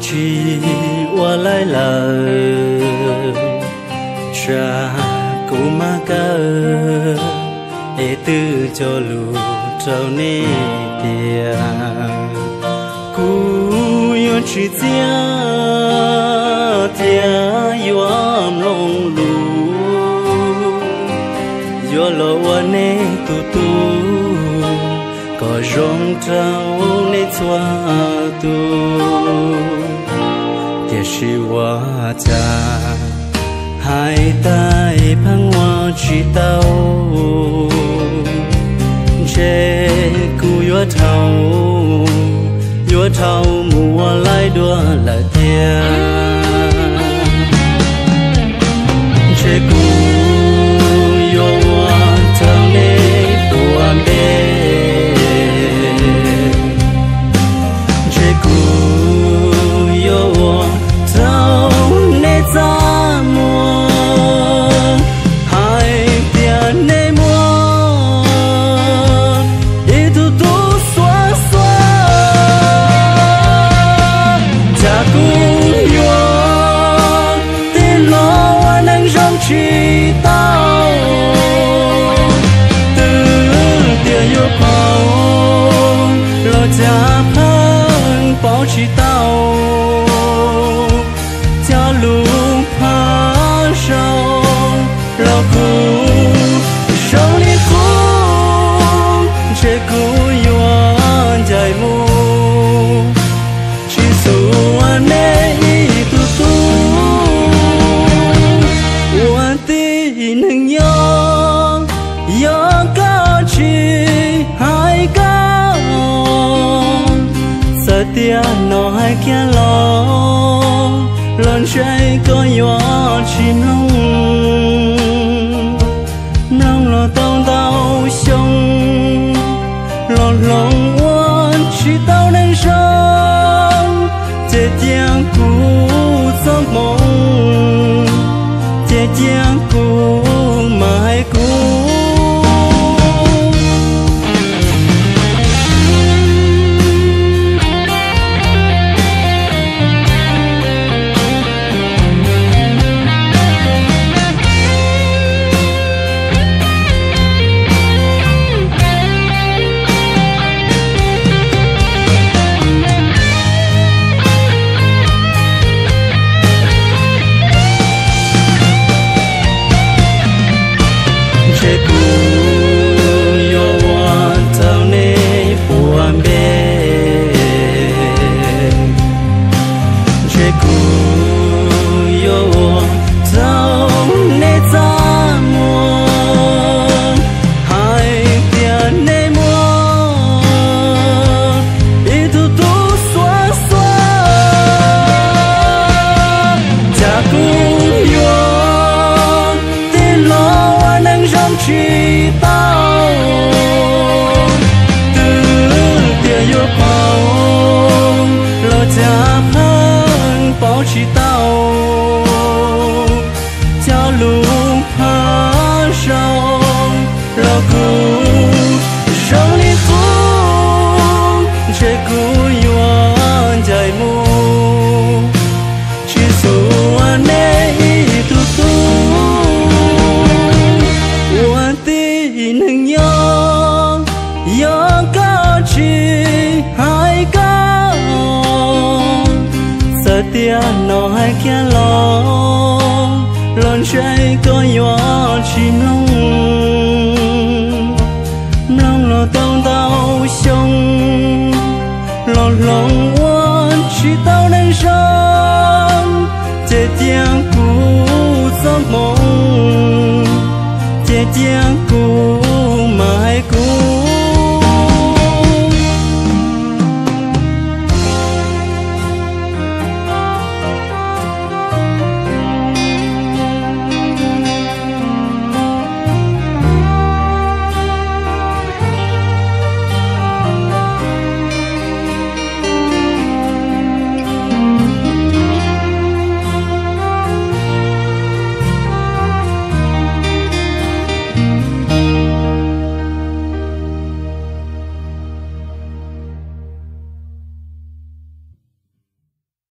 Tsis ua laib lawm, tsam kuv mab kawg, es twb cog lus rau nej tias kuv yuav tsis txiav thiab yuav mloog lus, yuav los ua nej tus tub kom zoo rau nej txhua tus. Tiam sis ua cas hais tas pheej ua tsis tau, ntshe kuv yuav dhau, yuav dhau mus ua laib dua lawm tiag. Ntshe kuv yuav ua rau nej puas npe, ntshe kuv yuav ua rau nej txaj muag, hais tias nej muaj ib tug tub xuav xuav. Cas kuv yuav tig los ua neeg zoo tsis tau, twb tias yuav paub los cas pheej paub tsis tau. Cov lus phav sau los kuj zoo li qub, ntshe kuv yuav ncaim mus, tsis xub ua nej ib tug tub. Ua tib neeg nyob, yog koj tsis hais koj, txawm tias no hais kiag los, los ntshe koj yuav tsis mloog. Mloog los tau ntau xyoo, los hloov ua tsis tau neeg zoo, ces cia kuv txoj hmoov, ces cia kuv mas hais kuv. Ntshe kuv yuav ua rau nej puas npe, ntshe kuv yuav ua rau nej txaj muag, hais tias nej muaj ib tug tub xuav xuav. Cas kuv yuav tig los ua neeg zoo tsis tau, twb tias yuav paub los cas pheej paub tsis tau. Cov lus phav sau los kuj zoo li qub, ntshe kuv yuav ncaim mus, tsis xub ua nej ib tug tub. Ua tib neeg nyob, yog koj tsis hais koj, txawm tias no hais kiag los, los ntshe koj yuav tsis mloog. Mloog los tau ntau xyoo, los hloov ua tsis tau neeg zoo, ces cia kuv txoj hmoov, ces cia kuv